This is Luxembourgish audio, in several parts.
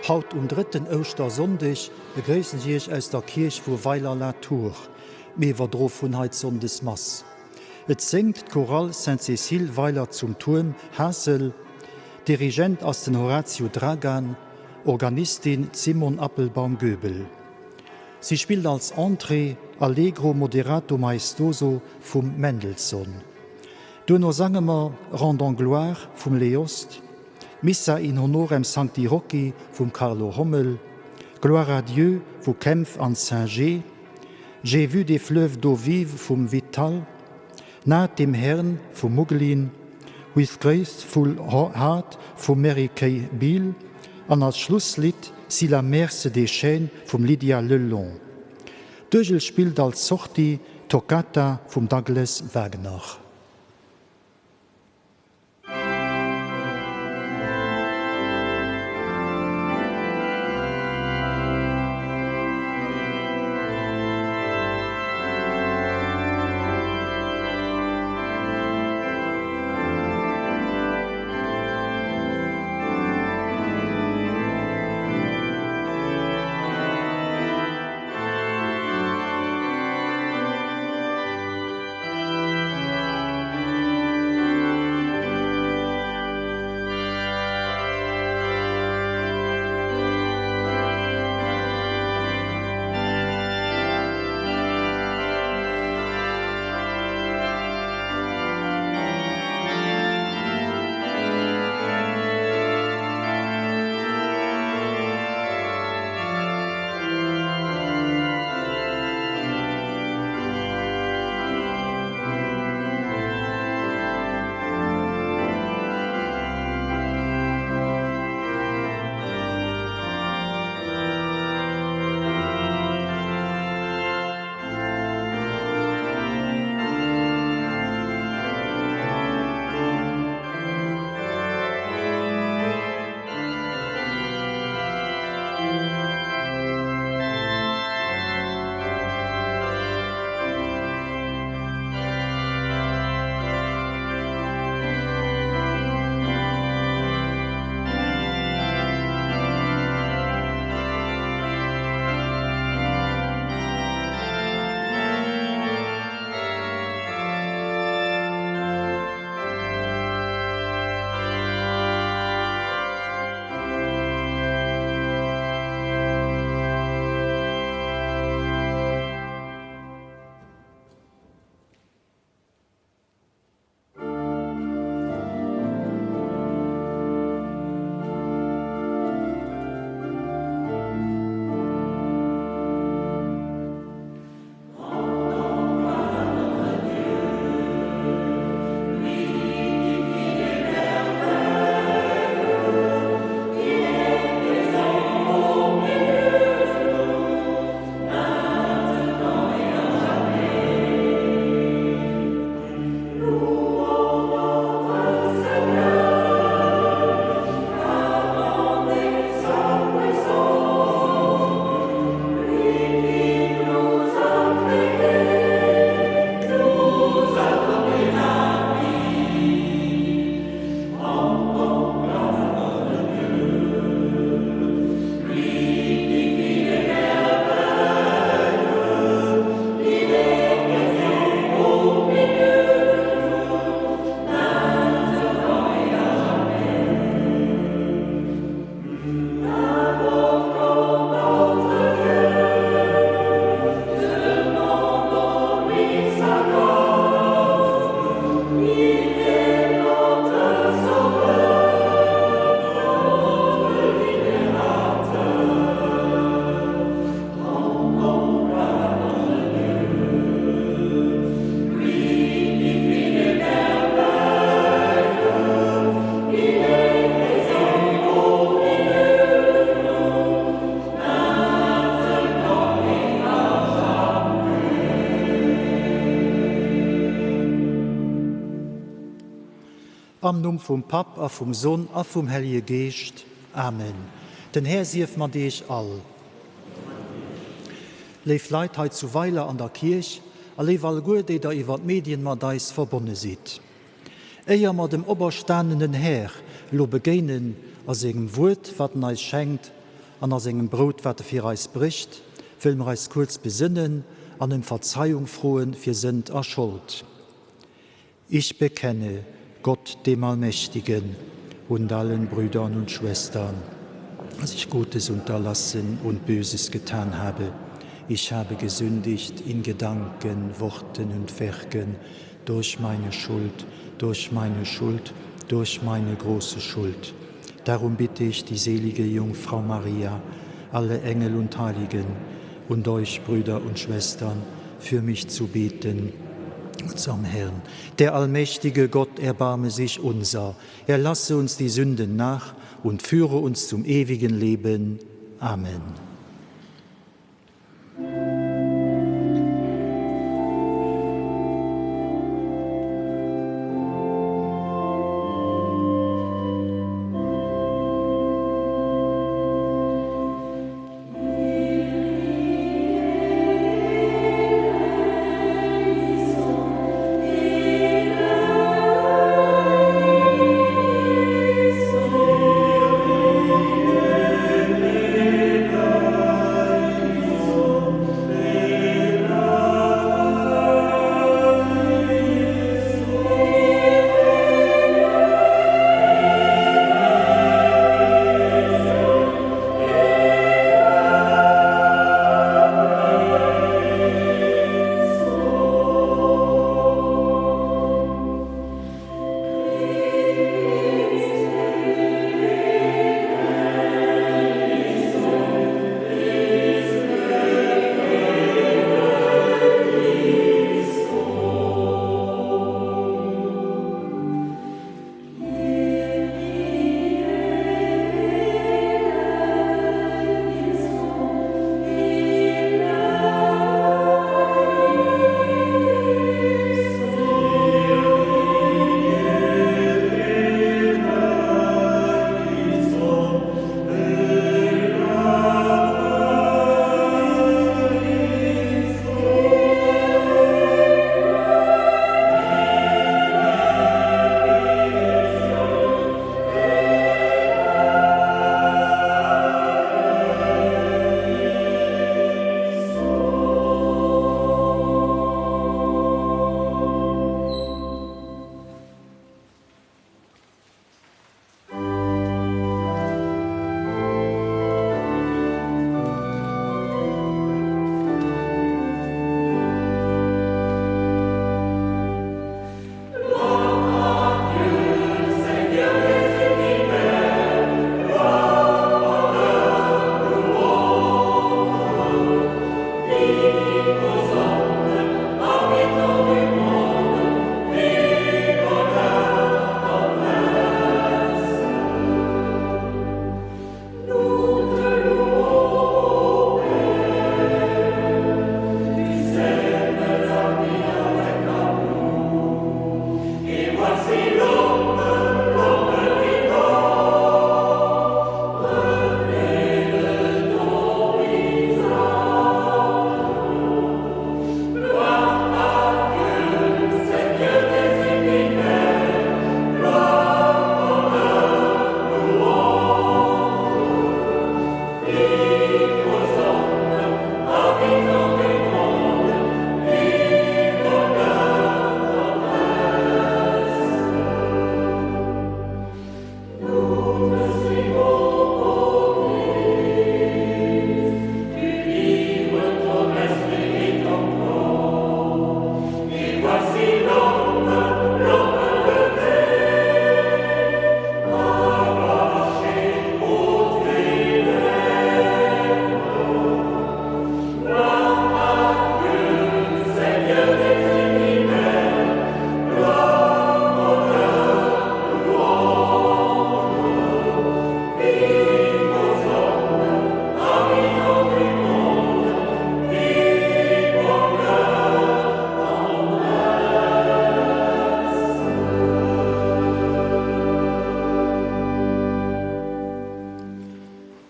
Haut um drëtten Ouschtersonndeg begréissen ech Iech aus der Kierch vu Weiler-la-Tour. Mir iwwerdroe vun hei d'Sonndesmass. Et séngt d'Chorale Sainte-Cécile Weiler zum Tuerm, Haassel. Dirigent ass den Horatiu Dragan, Organistin d'Simone Appelbaum-Goebel. Si spillt als Entrée Allegro moderato maestoso vum Mendelssohn. Duerno sange mer Rendons gloire vum Leost, Missa in honorem Sancti Rocchi vum Carlo Hommel, Gloire à Dieu vu Kempf an Singer, J'ai vu des fleuves d'eau vive vum Vital, Naht dem Herrn vum Muglin, With Graceful Heart vum Mary Kay Biel an als Schlusslidd Si la mer se déchaîne vum Lydia Lelong. D'Uergel spillt als Sortie Toccata vum Douglas Wagner. Am Numm vum Papp a vum Sonn a vum Hellje Geescht. Amen. Den Här sief mat iech all. Léif Leit hei zu Weiler an der Kierch a léif alleguer, déi der iwwer d'Medien mat eis verbonne sidd. Éier mer dem operstanenen Här elo begéinen a sengem Wuert, wat en eis schenkt, an a sengem Brout, wat e fir eis brécht, wëlle mer eis kuerz besënnen an ëm Verzeiung froe fir Sënd a Schold. Ich bekenne Gott, dem Allmächtigen, und allen Brüdern und Schwestern, dass ich Gutes unterlassen und Böses getan habe. Ich habe gesündigt in Gedanken, Worten und Werken, durch meine Schuld, durch meine Schuld, durch meine große Schuld. Darum bitte ich die selige Jungfrau Maria, alle Engel und Heiligen und euch Brüder und Schwestern, für mich zu beten zum Herrn. Der allmächtige Gott erbarme sich unser, er lasse uns die Sünden nach und führe uns zum ewigen Leben. Amen.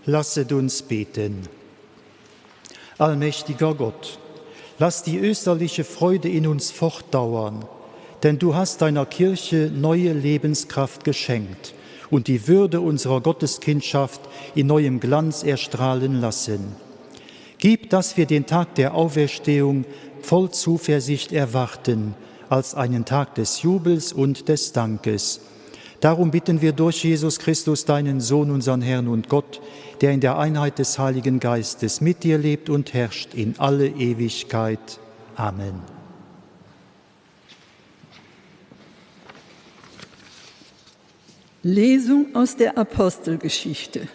Lasset uns beten. Allmächtiger Gott, lass die österliche Freude in uns fortdauern, denn du hast deiner Kirche neue Lebenskraft geschenkt und die Würde unserer Gotteskindschaft in neuem Glanz erstrahlen lassen. Gib, dass wir den Tag der Auferstehung voll Zuversicht erwarten, als einen Tag des Jubels und des Dankes. Darum bitten wir durch Jesus Christus, deinen Sohn, unseren Herrn und Gott, der in der Einheit des Heiligen Geistes mit dir lebt und herrscht in alle Ewigkeit. Amen. Lesung aus der Apostelgeschichte.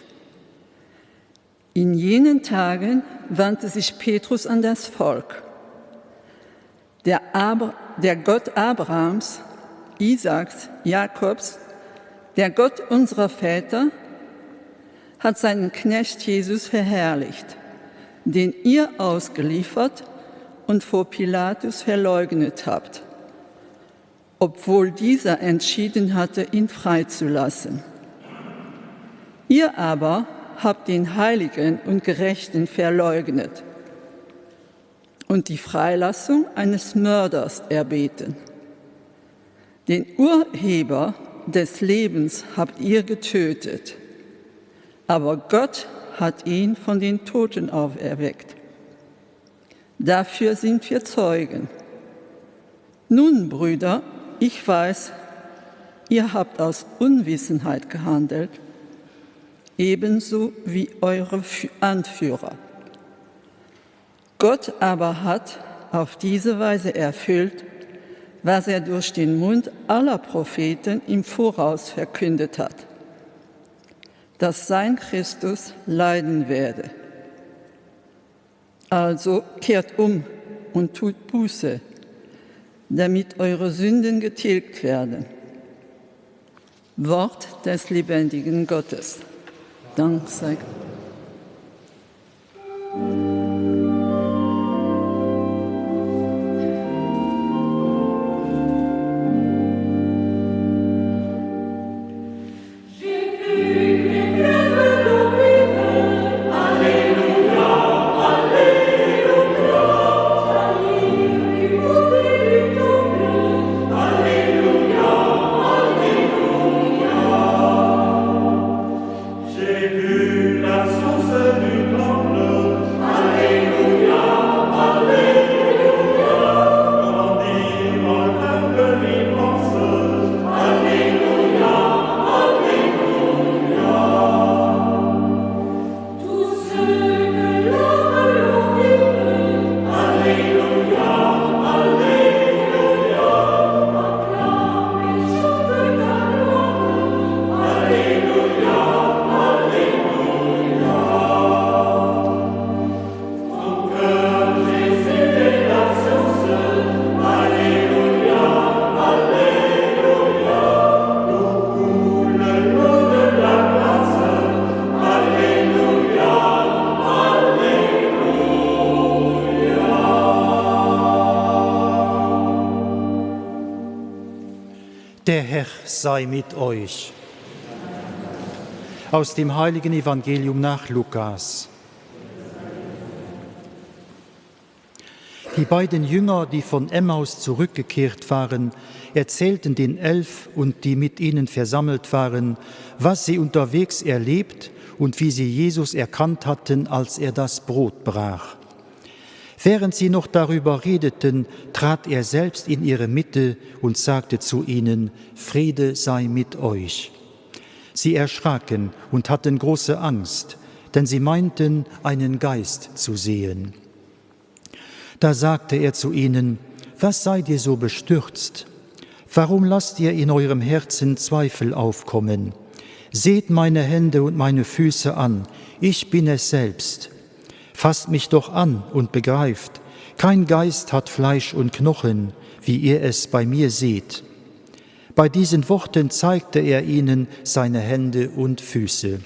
In jenen Tagen wandte sich Petrus an das Volk. Der, Abra der Gott Abrahams, Isaaks, Jakobs, der Gott unserer Väter, hat seinen Knecht Jesus verherrlicht, den ihr ausgeliefert und vor Pilatus verleugnet habt, obwohl dieser entschieden hatte, ihn freizulassen. Ihr aber habt den Heiligen und Gerechten verleugnet und die Freilassung eines Mörders erbeten. Den Urheber des Lebens habt ihr getötet, aber Gott hat ihn von den Toten auferweckt. Dafür sind wir Zeugen. Nun, Brüder, ich weiß, ihr habt aus Unwissenheit gehandelt, ebenso wie eure Anführer. Gott aber hat auf diese Weise erfüllt, was er durch den Mund aller Propheten im Voraus verkündet hat, dass sein Christus leiden werde. Also kehrt um und tut Buße, damit eure Sünden getilgt werden. Wort des lebendigen Gottes. Dank sei Gott. Der Herr sei mit euch. Aus dem heiligen Evangelium nach Lukas. Die beiden Jünger, die von Emmaus zurückgekehrt waren, erzählten den Elf und die mit ihnen versammelt waren, was sie unterwegs erlebt und wie sie Jesus erkannt hatten, als er das Brot brach. Während sie noch darüber redeten, trat er selbst in ihre Mitte und sagte zu ihnen: Friede sei mit euch. Sie erschraken und hatten große Angst, denn sie meinten, einen Geist zu sehen. Da sagte er zu ihnen: Was seid ihr so bestürzt? Warum lasst ihr in eurem Herzen Zweifel aufkommen? Seht meine Hände und meine Füße an, ich bin es selbst. Fasst mich doch an und begreift, kein Geist hat Fleisch und Knochen, wie ihr es bei mir seht. Bei diesen Worten zeigte er ihnen seine Hände und Füße.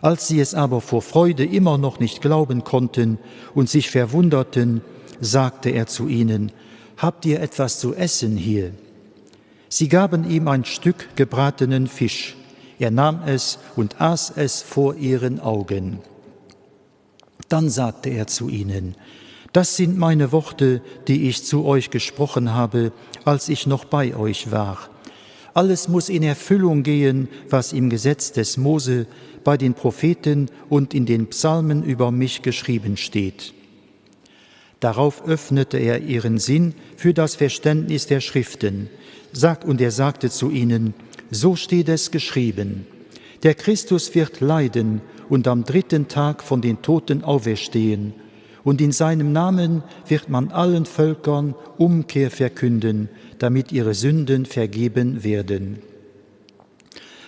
Als sie es aber vor Freude immer noch nicht glauben konnten und sich verwunderten, sagte er zu ihnen: Habt ihr etwas zu essen hier? Sie gaben ihm ein Stück gebratenen Fisch. Er nahm es und aß es vor ihren Augen. Dann sagte er zu ihnen: Das sind meine Worte, die ich zu euch gesprochen habe, als ich noch bei euch war. Alles muss in Erfüllung gehen, was im Gesetz des Mose, bei den Propheten und in den Psalmen über mich geschrieben steht. Darauf öffnete er ihren Sinn für das Verständnis der Schriften. Sag und er sagte zu ihnen: So steht es geschrieben: Der Christus wird leiden und am dritten Tag von den Toten auferstehen, und in seinem Namen wird man allen Völkern Umkehr verkünden, damit ihre Sünden vergeben werden.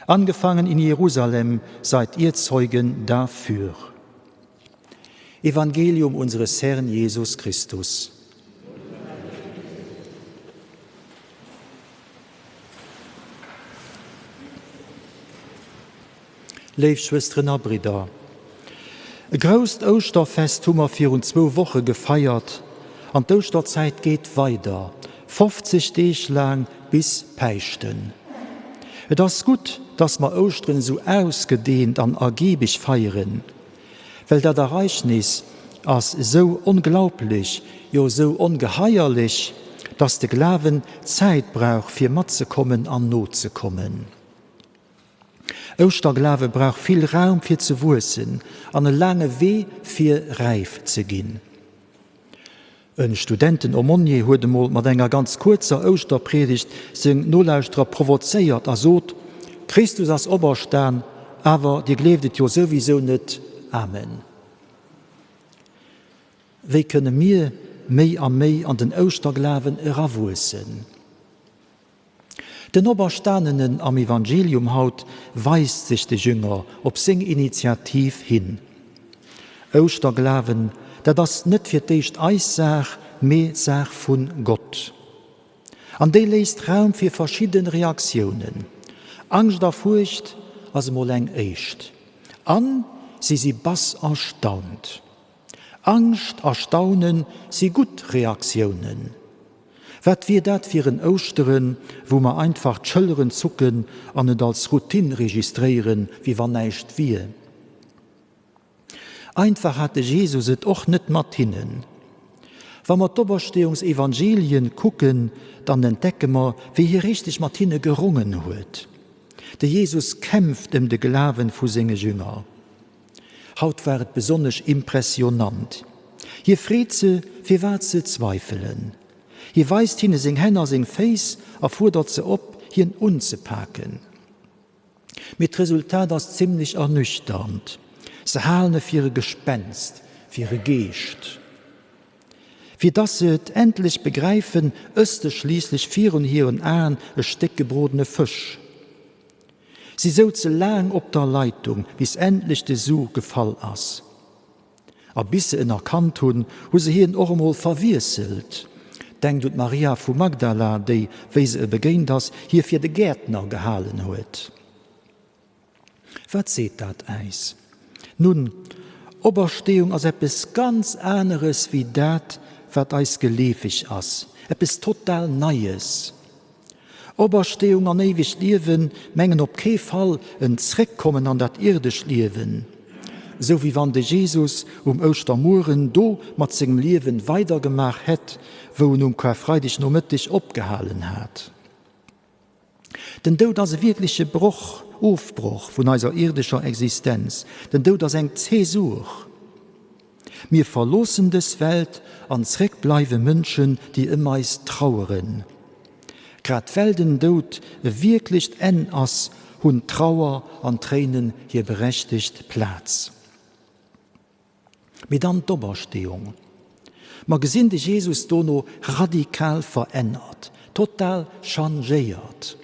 Angefangen in Jerusalem seid ihr Zeugen dafür. Evangelium unseres Herrn Jesus Christus. Léif Schwësteren a Bridder, e grousst Ouschterfest hu mer virun zwou Woche gefeiert an d'Ouschterzäit geet weider, 50 Deeg laang bis Päischten. Et ass gutt, dass mer Ouschteren esou ausgedeent an ergiebig feieren, well dat Ereignis ass esou onglaublech, jo esou ongeheierlech, dass de Glawen Zäit brauch fir matzekommen an nozekommen. Ouschterglawe brauch vill Raum fir ze wuessen an e laange Wee fir räif ze ginn. E Studenten-Aumônier huet emol mat enger ganz kuerzer Ouschterpriedegt seng Nolauschterer provozéiert a sot, Christus ass operstan, awer dir gleeft et jo souwisou net. Amen. Wéi kënne mir méi a méi an den Ouschterglawen erawuessen? Den Operstanenen am Evangelium haut weist sech de Jünger op seng Initiativ hin. Ouschterglawen, dat ass net fir d'éischt eis Saach, mee d'Saach vu Gott. An déi léisst Raum fir verschidde Reaktiounen. Angscht a Furcht ass emol eng éischt. An si si bass erstaunt. Angscht a Staunen si gutt Reaktiounen. Wat wier dat fir en Ouschteren, wou mer einfach d'Schëlleren zucken an et als Routine registréieren, wéi wann näischt wier? Einfach hat de Jesus et och net mat hinnen. Wa mer d'Opersteeungsevangelien kucken, dann entdecke mer, wéi hie richteg mat hinne gerongen huet. De Jesus kämpft ëm de Glawen vu senge Jünger. Haut war et besonnesch impressionant. Hie freet se, firwat se zweifelen. Hie weist hinne seng Hänn a seng Féiss a fuerdert se op, hien unzepaken. Mee d'Resultat ass zimmlech ernüchternd, Se halen e fir e Gespenst, fir e Geescht. Fir dass se et endlech begräifen, ësst e schliisslech virun hiren Aen e Stéck gebrodene Fësch. Si souze laang op der Leitung, bis endlech de Su gefall ass. A bis se en erkannt hunn, hu se hien och emol verwiesselt. Denkt un d'Maria vu Magdala, déi, wéi se e begéint ass, hie fir de Gäertner gehalen huet. Wat seet dat äis? Nun, Opersteeung ass eppes ganz aneres wéi dat, wat eis geleefeg ass, eppes total Neies. Opersteeung an éiwegt Liewen mengen op kee Fall en Zréckkommen an dat ierdescht Liewen, esou wéi wann de Jesus um Ouschtermueren do mat sengem Liewen weidergemaach hätt, wou en um Karfreidegnomëtteg opgehalen hat. Den Doud ass e wierkleche Broch, Ofbroch vun eiser ierdescher Existenz. Den Doud ass eng Zäsur. Mir verloossen dës Welt an zréck bleiwe Mënschen, déi ëm eis traueren. Grad well den Doud e wierklecht Enn ass, hunn Trauer an Tréinen hir berechtegt Plaz. Mee dann d'Opersteeung. Mer gesinn de Jesus dono radikal verännert, total changéiert.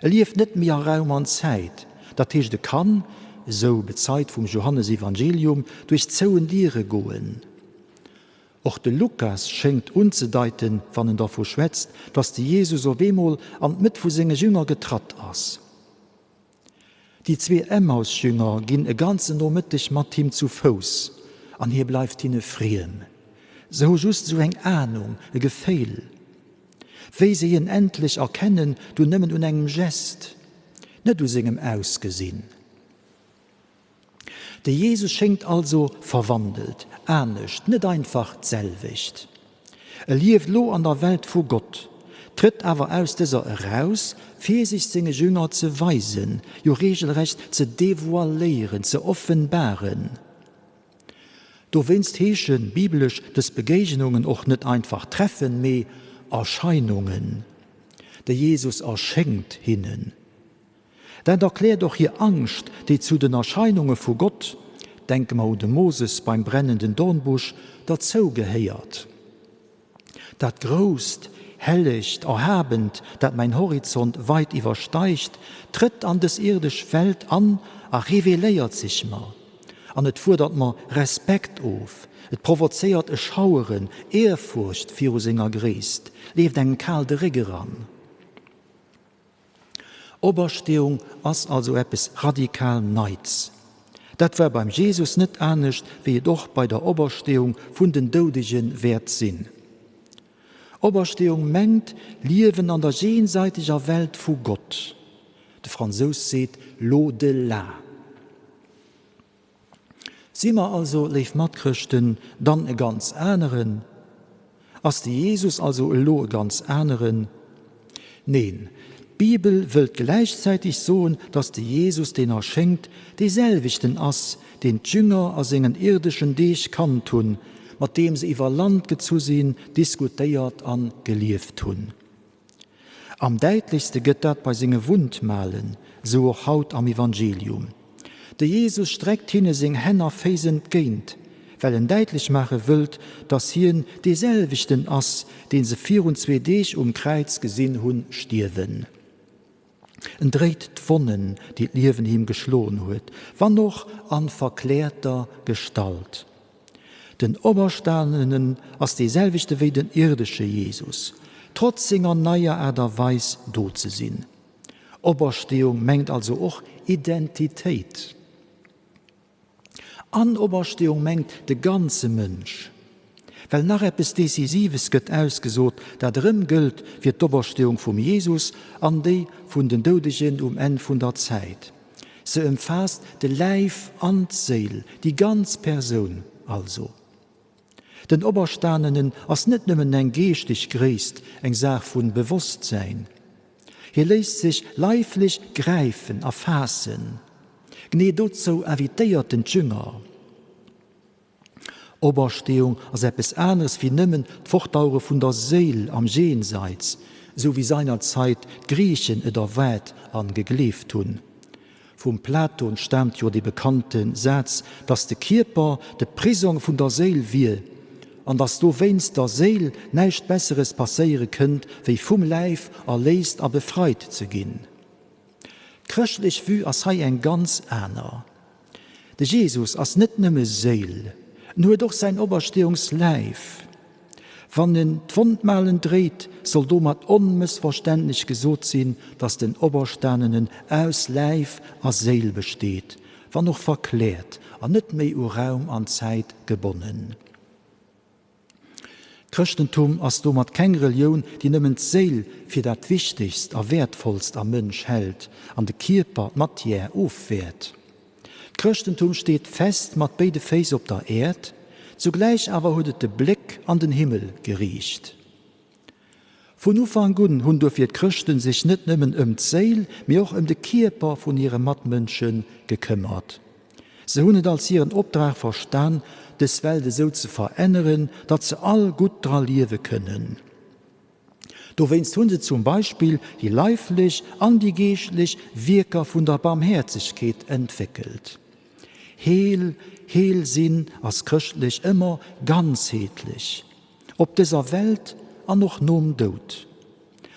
E lieft net méi a Raum an Zäit, dat heescht e kann, esou bezeit vum Johannesevangelium, duerch zouen Diere goen. Och de Lukas schéngt unzedeiten, wann en dervu schwätzt, datt de Jesus op eemol an d'Mëtt vu senge Jünger getratt ass. Déi zwee Emmausjünger ginn e ganzen Nomëtteg mat him zu Fouss an hie bleift hinne friem. Se hu just esou eng Anung, e Geféil. Wéi se hien endlech erkennen, dunn nëmmen un engem Gest. Net u sengem Ausgesinn. De Jesus schéngt also verwandelt, anescht, net einfach d'selwecht. E lieft lo an der Welt vu Gott, trëtt awer aus dëser eraus, fir sech senge Jünger ze weisen, jo regelrecht ze devoiléieren, ze offenbaren. Dowéinst heesche bibelesch dës Begéignungen och net einfach Treffen, mee Erscheinungen. De Jesus erschéngt hinnen. Dat erkläert och hir Angscht, déi zu den Erscheinunge vu Gott, denke mer un de Moses beim brennenden Dornbusch, derzou gehéiert. Dat Grousst, Hellegt, Erhabent, dat mäin Horizont weit iwwersteigt, trëtt an dës irdesch Welt an a reveléiert sech mer. An et fuerdert mer Respekt of, et provozéiert e Schaueren, Ehrfurcht viru senger Gréisst, leeft engem kal de Réck eran. Opersteeung ass also eppes radikal Neits. Dat war beim Jesus net anescht, wéi et och bei der Opersteeung vun den Doudege wäert sinn. Opersteeung mengt Liewen an der jenseiteger Welt vu Gott. De Fransous seet l'au-delà. Si mer also, léif Matchrëschten, dann e ganz aneren? Ass de Jesus also elo e ganz aneren? Neen, d'Bibel wëllt gläichzäiteg soen, datt de Jesus, deen erschéngt, dee selwechten ass, deen d'Jünger a sengen irdeschen Deeg kannt hunn, mat deem se iwwer Land gezu sinn, diskutéiert a gelieft hunn. Am däitlechste gëtt dat bei senge Wundmalen, sou och haut am Evangelium. De Jesus streckt hinne seng Hänn a Féiss entgéint, well en däitlech maache wëllt, datt hien dee selwechten ass, dee se virun zwee Deeg um Kräiz gesinn hunn stierwen. En dréit d'Wonnen, déi d'Liewen him geschloen huet, wann och an verkläerter Gestalt. Den Operstanenen ass dee selwechte wéi den ierdesche Jesus, trotz senger neier Aart a Weis do ze sinn. Opersteeung mengt also och Identitéit. An Opersteeung mengt de ganze Mënsch. Well nach eppes Decisives gëtt ausgesot, dat erëm gëllt fir d'Opersteeung vum Jesus an déi vun den Doudegen um Enn vun der Zäit. Se ëmfaasst de Läif an d'Séil, déi ganz Persoun also. Den Operstanenen ass net nëmmen eng geeschteg Gréisst, eng Saach vu Bewosstsäin. Hie léisst sech leiflech gräifen a faassen. Genee dozou invitéiert en d'Jünger. Opersteeung ass eppes aneres wéi nëmmen d'Fortdauere vun der Séil am Jenseits, esou wéi seinerzeit d'Griichen et erwaart an gegleeft hunn. Vum Platon staamt jo dee bekannte Saz, dass de Kierper de Prisong vun der Séil wier an dass dowéinst der Séil näischt Besseres passéiere kënnt, wéi vum Läif erléist a befreit ze ginn. D'chrëschtlech Vue ass hei eng ganz aner. De Jesus ass net nëmme Séil, en huet och säin Opersteeungsläif. Wann en d'Wondmalen dréit, soll domat onmëssverständlech gesot sinn, datt den Operstanenen aus Läif a Séil besteet, wann och verkläert an net méi u Raum an Zäit gebonnen. D'Chrëschtentum ass domat keng Relioun, déi nëmmen d'Séil fir dat Wichtegst a Wäertvollst am Mënsch hält an de Kierper, d'Matière, ofwäert. D'Chrëschtentum steet fest mat béide Féiss op der Äerd, zugläich awer huet et de Bléck an den Himmel geriicht. Vun Ufank un hunn dofir d'Chrëschten sech net nëmmen ëm d'Séil, mee och ëm de Kierper vun hire Matmënsche gekëmmert. Se hunn et als hiren Opdrag verstan, dës Welt esou ze veränneren, datt se all gutt dra liewe kënnen. Dowéinst hunn se zum Beispill déi leiflech an déi geeschtlech Wierker vun der Barmhäerzegkeet entwéckelt. Heel, heel sinn ass chrëschtlech ëmmer ganzheetlech. Op dëser Welt an och nom Doud.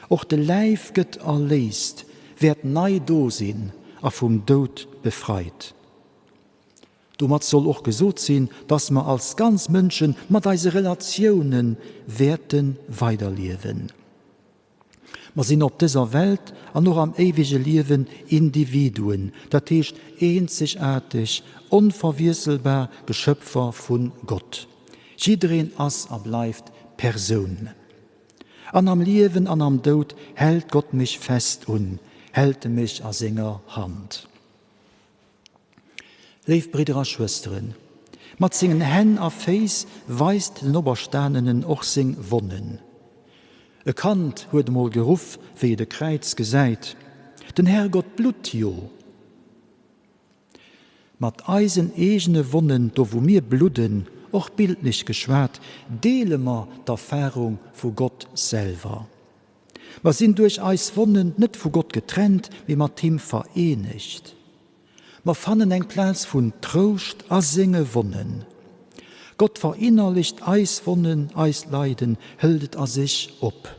Och de Läif gëtt erléist, wäert nei do sinn a vum Doud befreit. Domat soll och gesot sinn, dass mer als ganz Mënsche mat eise Relatioune wäerte weiderliewen. Mer sinn op dëser Welt an och am éiwege Liewen Individuen, dat heescht eenzegaarteg, onverwiesselbar Geschöpfer vu Gott. Jiddereen ass a bleift Persoun. An am Liewen an am Doud hält Gott mech fest un. Hält e mech a senger Hand. Léif Bridder a Schwësteren, mat sengen Hänn a Féiss weist den Operstanenen och seng Wonnen. E Kand huet emol geruff, wéi et e Kräiz gesäit, Den Herrgott blutt jo! Mat eisen eegene Wonnen, do wou mir bludden, och bildlech geschwat, deele mer d'Erfarung vu Gott selwer. Mer sinn duerch eis Wonnen net vu Gott getrennt, mee mat him vereenegt. Mer fannen eng Plaz vun Trouscht a senge Wonnen. Gott verinnerlecht eis Wonnen, eist Leiden, hëlt et a sech op.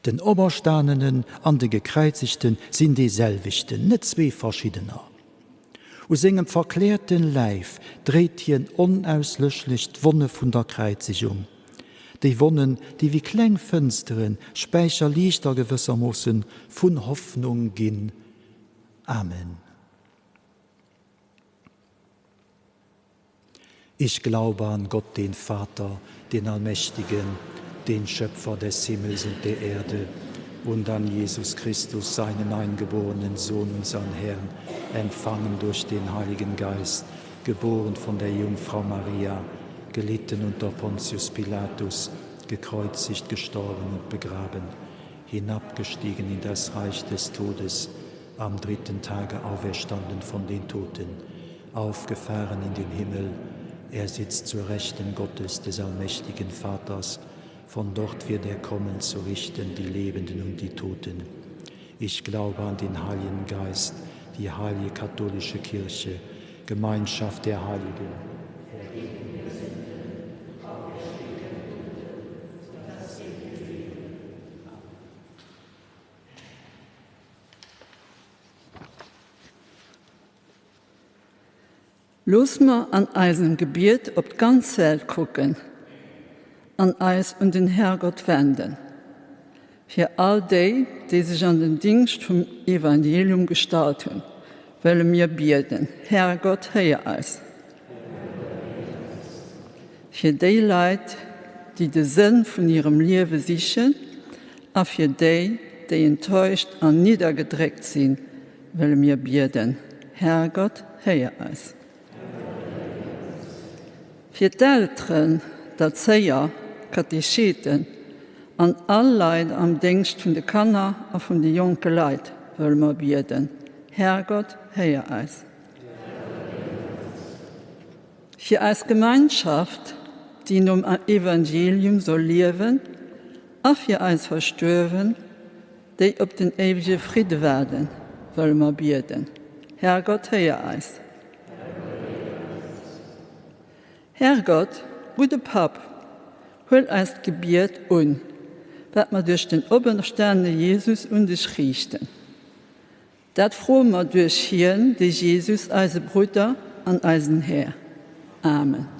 Den Operstanenen an de Gekräizegten sinn dee selwechten, net zwee verschiddener. U sengem verkläerten Läif dréit hien onauslöschlech d'Wonne vun der Kräizegung. Déi Wonnen, déi wéi kleng Fënsteren Späicher Liichter gewëssermoossen vun Hoffnung ginn. Amen. Ich glaube an Gott, den Vater, den Allmächtigen, den Schöpfer des Himmels und der Erde, und an Jesus Christus, seinen eingeborenen Sohn, unseren Herrn, empfangen durch den Heiligen Geist, geboren von der Jungfrau Maria, gelitten unter Pontius Pilatus, gekreuzigt, gestorben und begraben, hinabgestiegen in das Reich des Todes, am dritten Tage auferstanden von den Toten, aufgefahren in den Himmel, er sitzt zur Rechten Gottes des allmächtigen Vaters, von dort wird er kommen zu richten die Lebenden und die Toten. Ich glaube an den Heiligen Geist, die heilige katholische Kirche, Gemeinschaft der Heiligen. Looss mer an eisem Gebiet op d'ganz Welt kucken an eis un den Herrgott wenden, fir all déi, déi sech an den Dingscht vum Evangelium gestallt hunn, wëlle mir bieden, Herrgott, héier eis. Fir déi Leit, déi de Sënn vun hirem Liewe sichen, a fir déi, déi enttäuscht an niddergedréckt sinn, wëlle mir bieden, Herrgott, héier eis. Fir d'Elteren, d'Erzéier, d'Katecheten an all Leit am Déngscht vun de Kanner a vun de jonke Leit wëlle mer bieden, Herrgott, héier eis. Fir eis Gemeinschaft, déi nom Evangelium soll liewen, a fir eis Verstuerwen, déi op den éiwege Fridde waarden, wëlle mer bieden. Herrgott, héier eis. Herrgott, gudde Papp, huel eist Gebiet un, wat mer duerch den operstanene Jesus un dech riichten. Dat froe mer duerch hien, de Jesus, eise Brudder an eisen Här. Amen.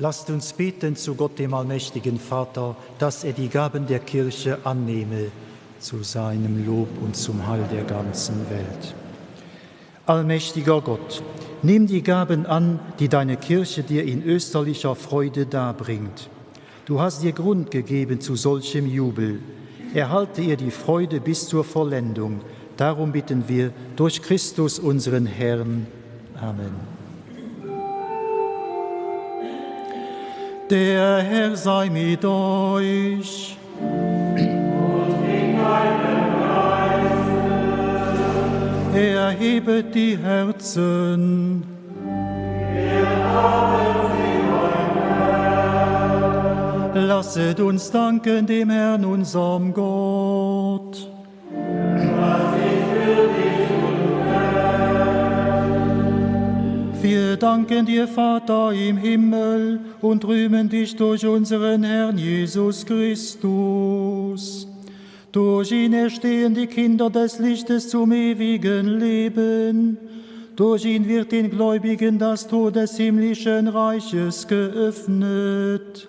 Lasst uns beten zu Gott dem allmächtigen Vater, dass er die Gaben der Kirche annehme zu seinem Lob und zum Heil der ganzen Welt. Allmächtiger Gott, nimm die Gaben an, die deine Kirche dir in österlicher Freude darbringt. Du hast ihr Grund gegeben zu solchem Jubel. Erhalte ihr die Freude bis zur Vollendung. Darum bitten wir durch Christus unseren Herrn. Amen. Der Herr sei mit euch. Und mit deinem Geiste. Erhebet die Herzen. Wir haben sie beim Herrn. Lasset uns danken dem Herrn, unserem Gott. Das ist würdig und recht. Wir danken dir, Vater im Himmel, und rühmen dich durch unseren Herrn Jesus Christus. Durch ihn erstehen die Kinder des Lichtes zum ewigen Leben. Durch ihn wird den Gläubigen das Tor des himmlischen Reiches geöffnet.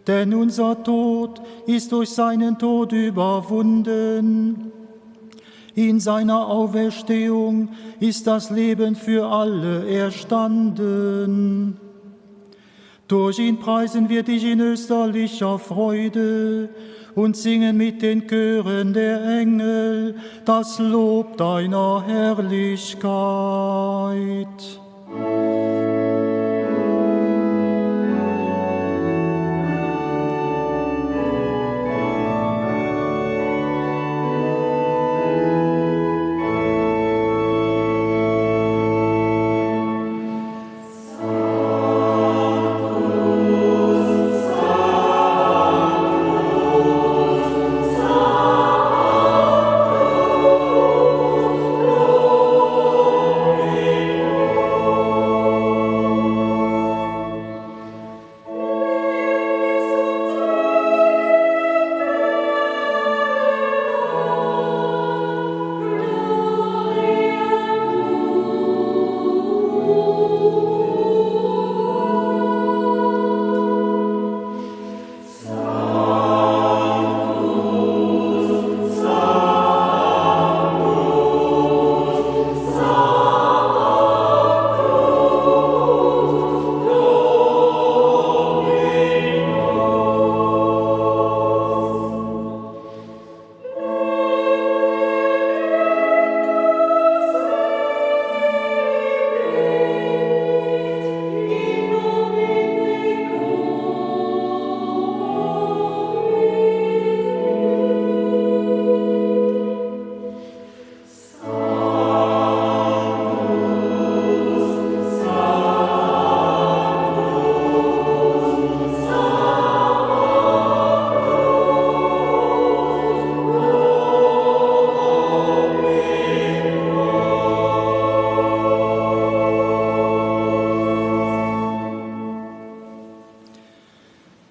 Denn unser Tod ist durch seinen Tod überwunden. In seiner Auferstehung ist das Leben für alle erstanden. Durch ihn preisen wir dich in österlicher Freude und singen mit den Chören der Engel das Lob deiner Herrlichkeit.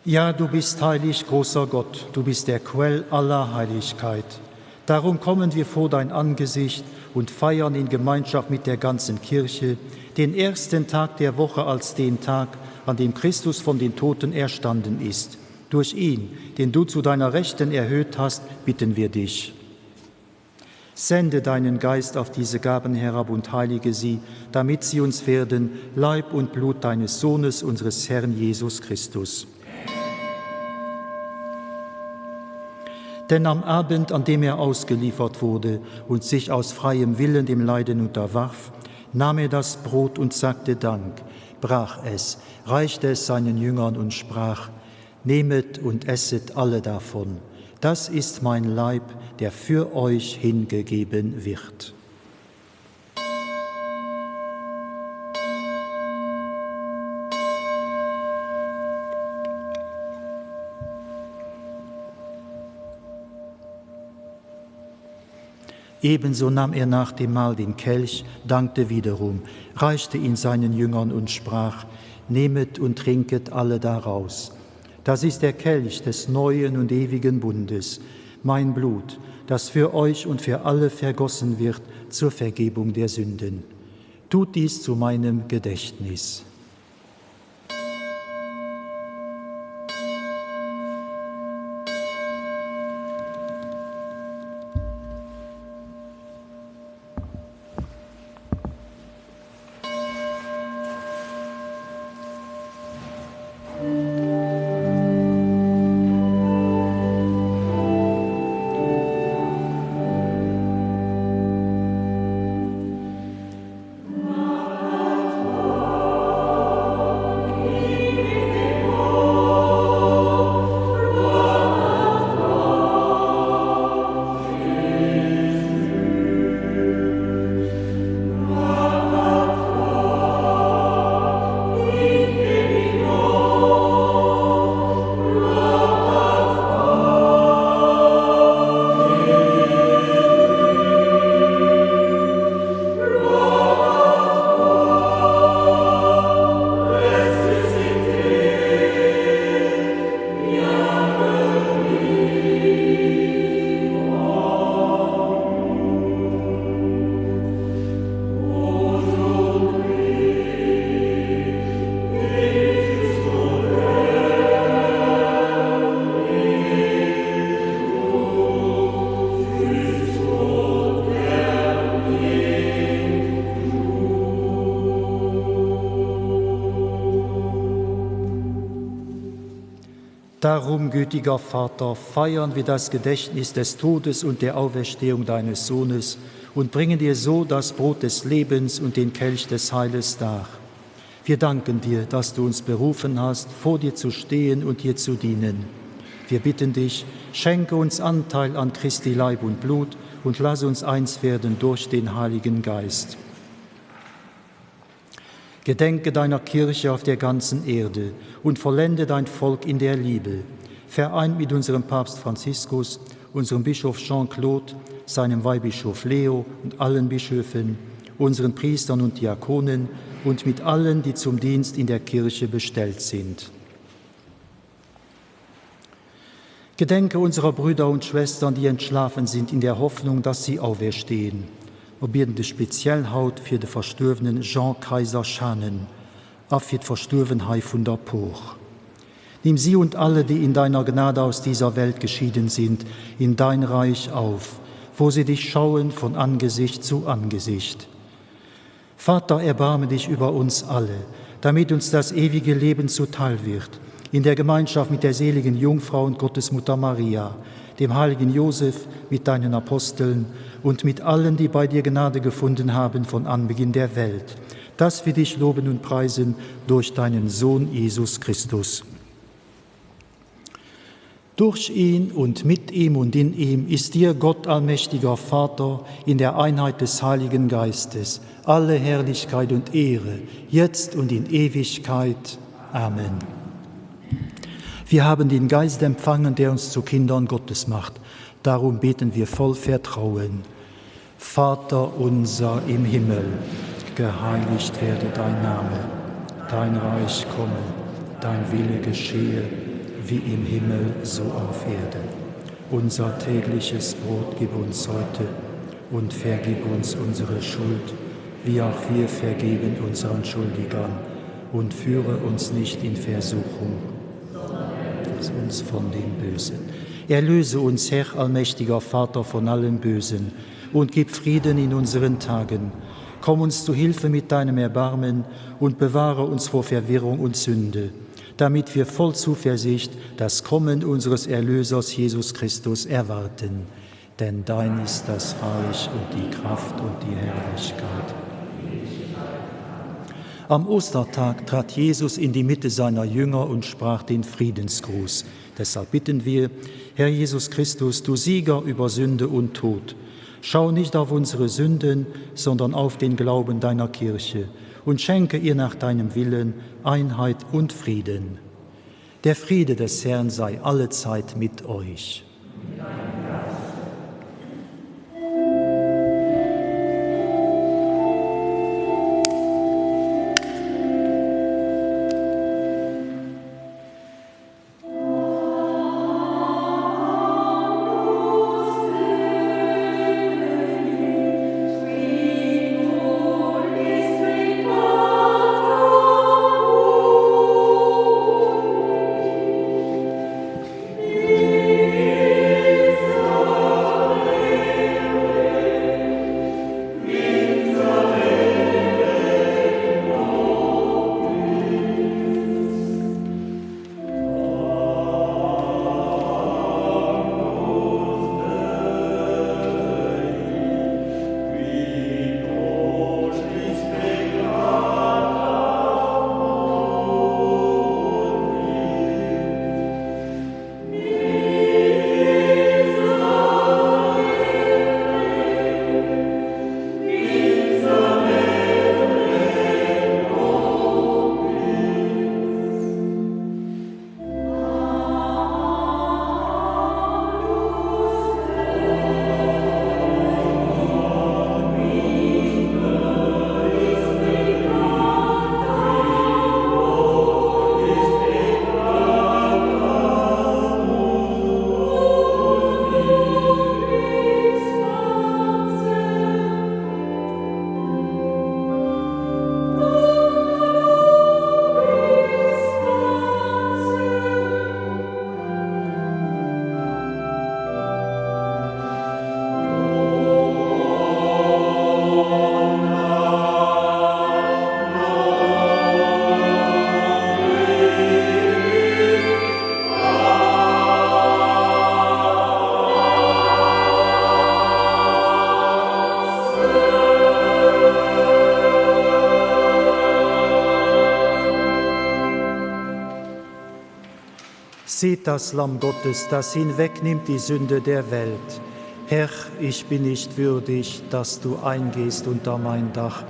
Ja, du bist heilig, großer Gott, du bist der Quell aller Heiligkeit. Darum kommen wir vor dein Angesicht und feiern in Gemeinschaft mit der ganzen Kirche den ersten Tag der Woche als den Tag, an dem Christus von den Toten erstanden ist. Durch ihn, den du zu deiner Rechten erhöht hast, bitten wir dich. Sende deinen Geist auf diese Gaben herab und heilige sie, damit sie uns werden Leib und Blut deines Sohnes, unseres Herrn Jesus Christus. Denn am Abend, an dem er ausgeliefert wurde und sich aus freiem Willen dem Leiden unterwarf, nahm er das Brot und sagte Dank, brach es, reichte es seinen Jüngern und sprach: Nehmet und esset alle davon. Das ist mein Leib, der für euch hingegeben wird. Ebenso nahm er nach dem Mahl den Kelch, dankte wiederum, reichte ihn seinen Jüngern und sprach: Nehmet und trinket alle daraus. Das ist der Kelch des neuen und ewigen Bundes, mein Blut, das für euch und für alle vergossen wird zur Vergebung der Sünden. Tut dies zu meinem Gedächtnis. Darum, gütiger Vater, feiern wir das Gedächtnis des Todes und der Auferstehung deines Sohnes und bringen dir so das Brot des Lebens und den Kelch des Heiles dar. Wir danken dir, dass du uns berufen hast, vor dir zu stehen und dir zu dienen. Wir bitten dich, schenke uns Anteil an Christi Leib und Blut und lass uns eins werden durch den Heiligen Geist. Gedenke deiner Kirche auf der ganzen Erde und vollende dein Volk in der Liebe. Vereint mit unserem Papst Franziskus, unserem Bischof Jean-Claude, seinem Weihbischof Leo und allen Bischöfen, unseren Priestern und Diakonen und mit allen, die zum Dienst in der Kirche bestellt sind. Gedenke unserer Brüder und Schwestern, die entschlafen sind, in der Hoffnung, dass sie auferstehen. Mer bieden dech speziell haut fir de verstuerwenen Jean Kayser Schanen a fir d'Verstuerwen hei vun der Por. Nimm sie und alle, die in deiner Gnade aus dieser Welt geschieden sind, in dein Reich auf, wo sie dich schauen von Angesicht zu Angesicht. Vater, erbarme dich über uns alle, damit uns das ewige Leben zuteil wird, in der Gemeinschaft mit der seligen Jungfrau und Gottesmutter Maria, dem heiligen Josef, mit deinen Aposteln und mit allen, die bei dir Gnade gefunden haben von Anbeginn der Welt, dass wir dich loben und preisen durch deinen Sohn Jesus Christus. Durch ihn und mit ihm und in ihm ist dir, Gott allmächtiger Vater, in der Einheit des Heiligen Geistes, alle Herrlichkeit und Ehre, jetzt und in Ewigkeit. Amen. Wir haben den Geist empfangen, der uns zu Kindern Gottes macht. Darum beten wir voll Vertrauen. Vater unser im Himmel, geheiligt werde dein Name, dein Reich komme, dein Wille geschehe, wie im Himmel so auf Erden. Unser tägliches Brot gib uns heute und vergib uns unsere Schuld, wie auch wir vergeben unseren Schuldigern, und führe uns nicht in Versuchung, uns von dem Bösen. Erlöse uns, Herr allmächtiger Vater, von allem Bösen und gib Frieden in unseren Tagen. Komm uns zu Hilfe mit deinem Erbarmen und bewahre uns vor Verwirrung und Sünde, damit wir voll Zuversicht das Kommen unseres Erlösers Jesus Christus erwarten. Denn dein ist das Reich und die Kraft und die Herrlichkeit. Am Ostertag trat Jesus in die Mitte seiner Jünger und sprach den Friedensgruß. Deshalb bitten wir, Herr Jesus Christus, du Sieger über Sünde und Tod, schau nicht auf unsere Sünden, sondern auf den Glauben deiner Kirche und schenke ihr nach deinem Willen Einheit und Frieden. Der Friede des Herrn sei allezeit mit euch. Seht das Lamm Gottes, das hinwegnimmt die Sünde der Welt. Herr, ich bin nicht würdig, dass du eingehst unter mein Dach,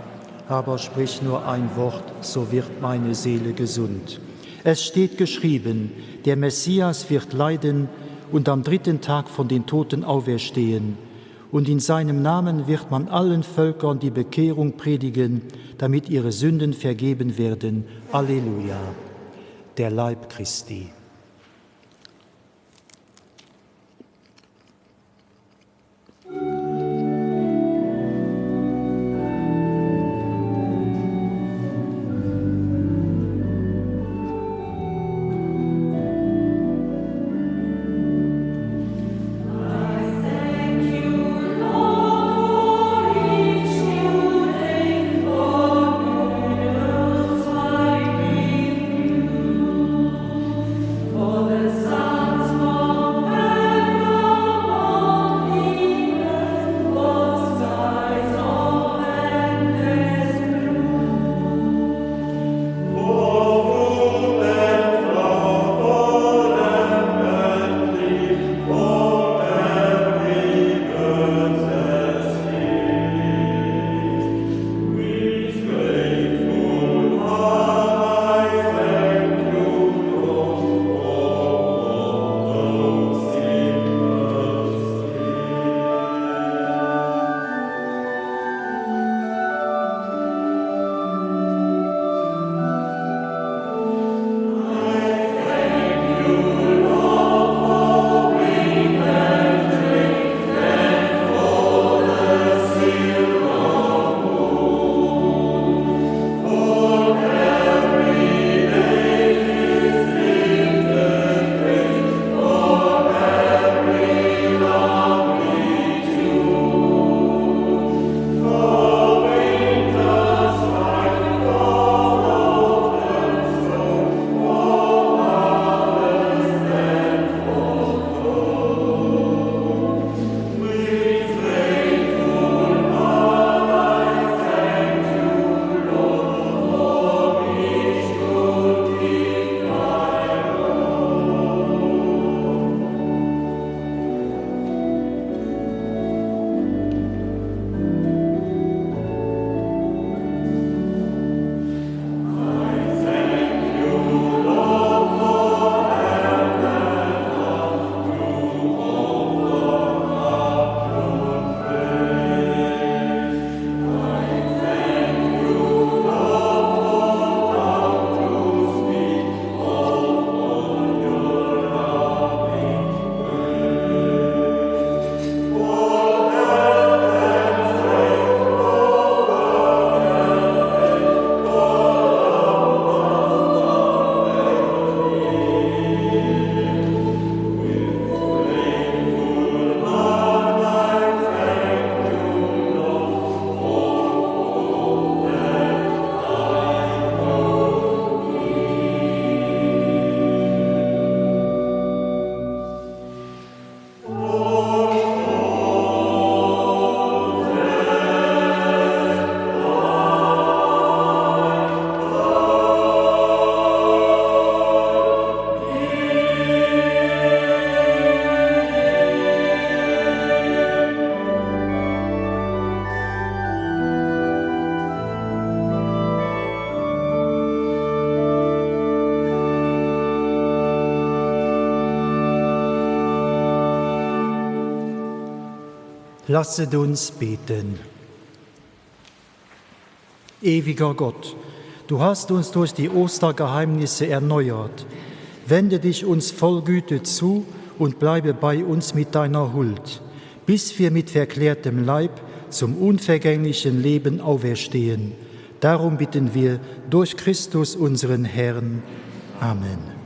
aber sprich nur ein Wort, so wird meine Seele gesund. Es steht geschrieben, der Messias wird leiden und am dritten Tag von den Toten auferstehen. Und in seinem Namen wird man allen Völkern die Bekehrung predigen, damit ihre Sünden vergeben werden. Alleluia. Der Leib Christi. Lasset uns beten. Ewiger Gott, du hast uns durch die Ostergeheimnisse erneuert. Wende dich uns voll Güte zu und bleibe bei uns mit deiner Huld, bis wir mit verklärtem Leib zum unvergänglichen Leben auferstehen. Darum bitten wir durch Christus unseren Herrn. Amen.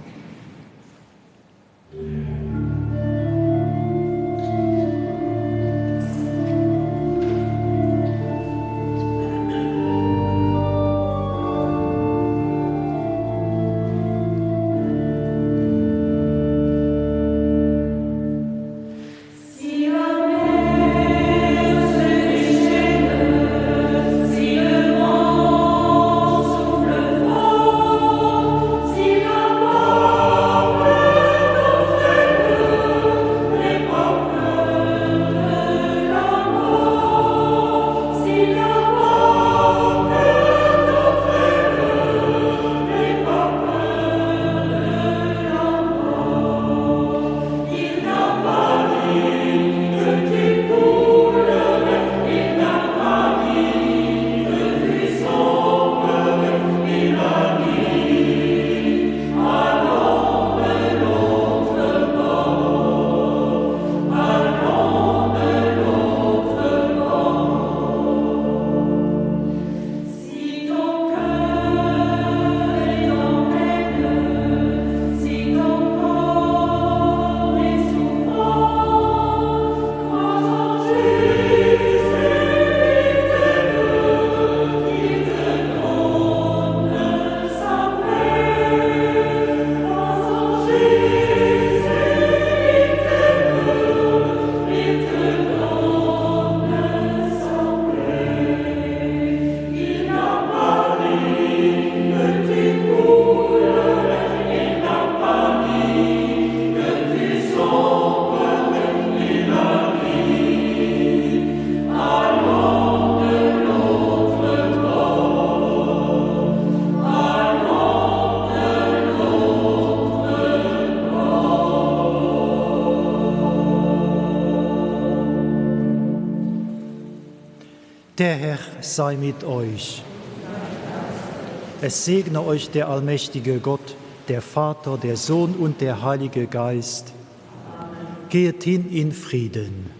Der Herr sei mit euch. Es segne euch der allmächtige Gott, der Vater, der Sohn und der Heilige Geist. Gehet hin in Frieden.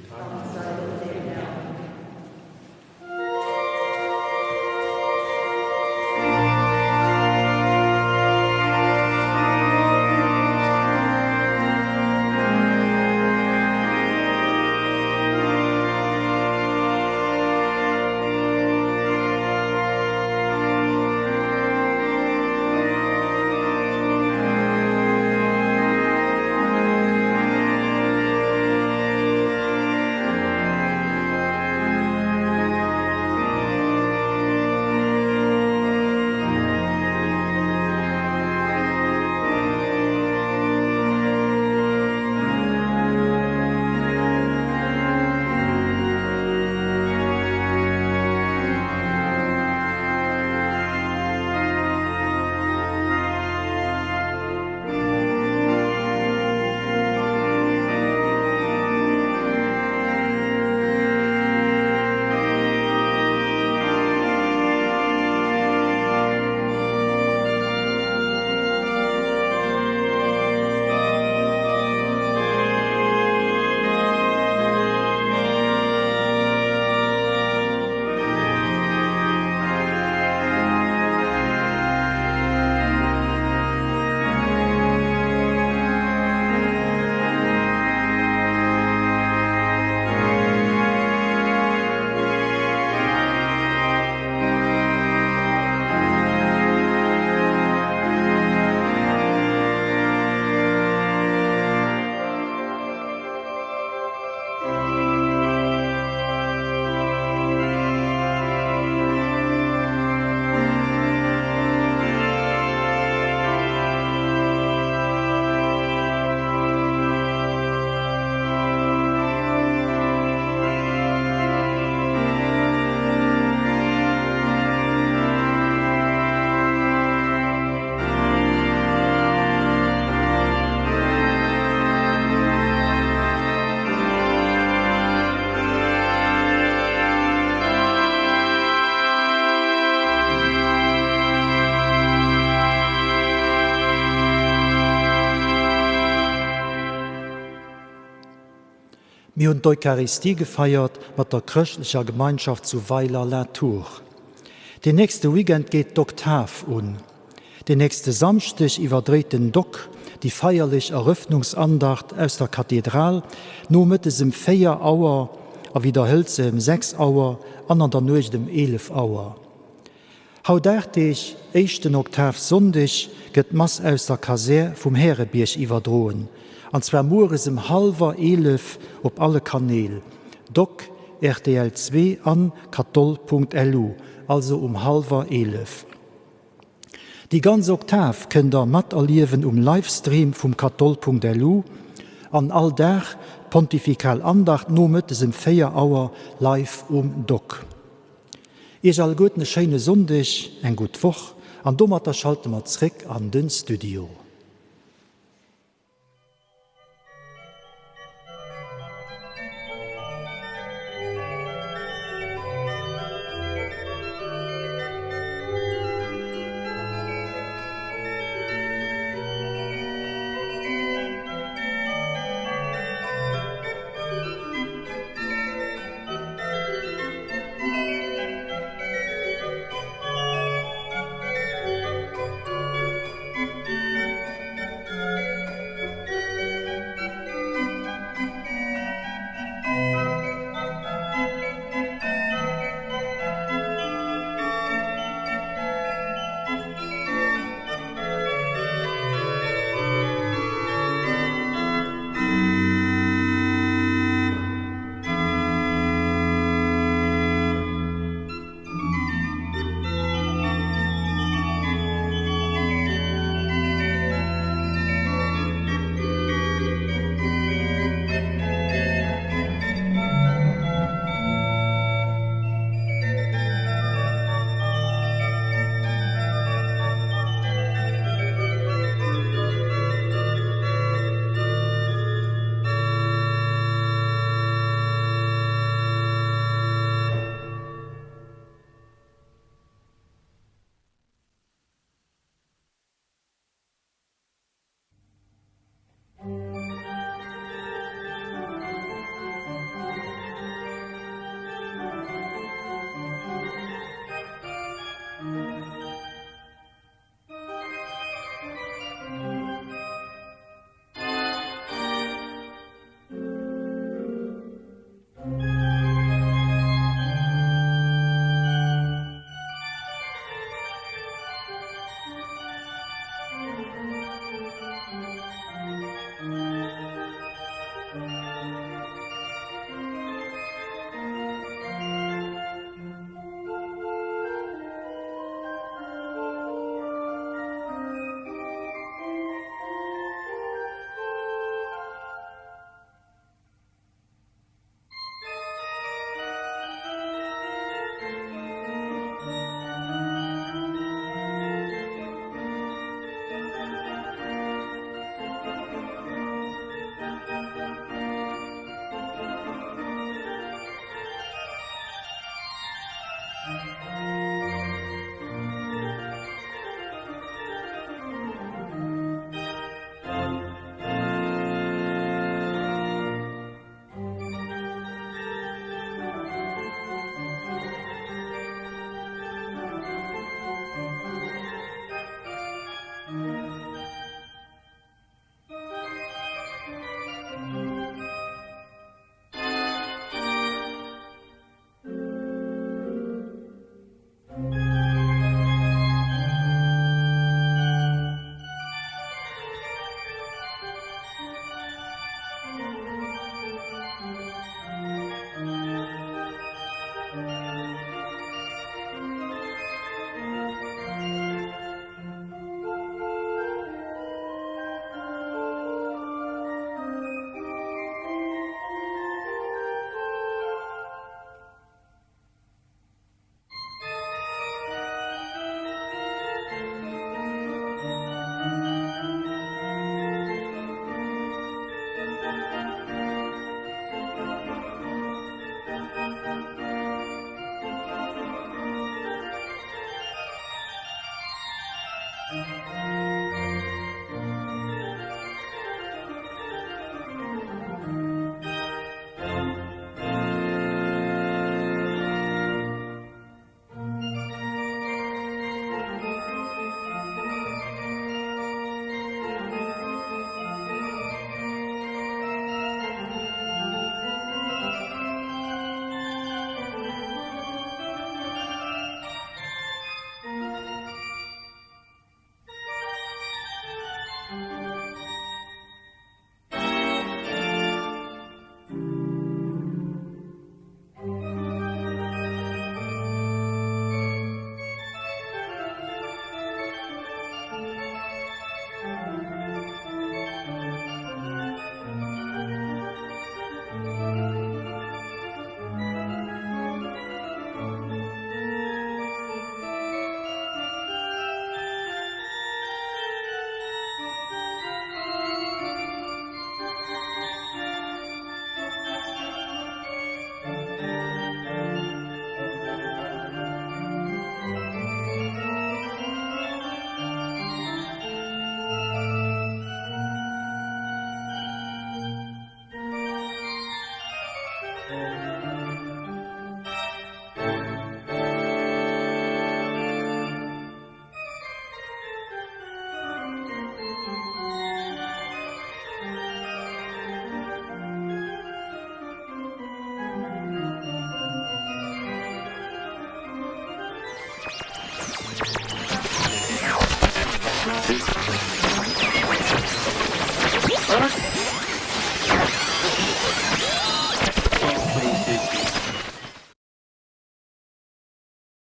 Mir hunn d'Eucharistie gefeiert mat der chrëschtlecher Gemeinschaft zu Weiler-la-Tour. Deen nächste Weekend geet d'Oktav un. Den nächste Samschdeg iwwerdréit den Doc déi feierlech Erëffnungsandacht aus der Kathedral nomëttes em 4 Auer a widderhëlt se em 6 Auer an an der Nuecht em 11 Auer. Haut 8 Deeg éischten Oktavsonndeg gëtt d'Mass aus der Kasär vum Härebierg iwwerdroen, an zwar mueres em hallwer 11 op alle Kanäl, Doc, rtl 2 an katholl.lu, also um hallwer 11. Déi ganz Oktav kënnt der materliewen um Livestream vum katholl.lu an all Dag d'pontifikal Andacht nomëttes em 4 Auer live um Doc. Iech alleguerten e schéine Sonndeg, eng gutt Woch an domatter schalte mer zréck an den Studio.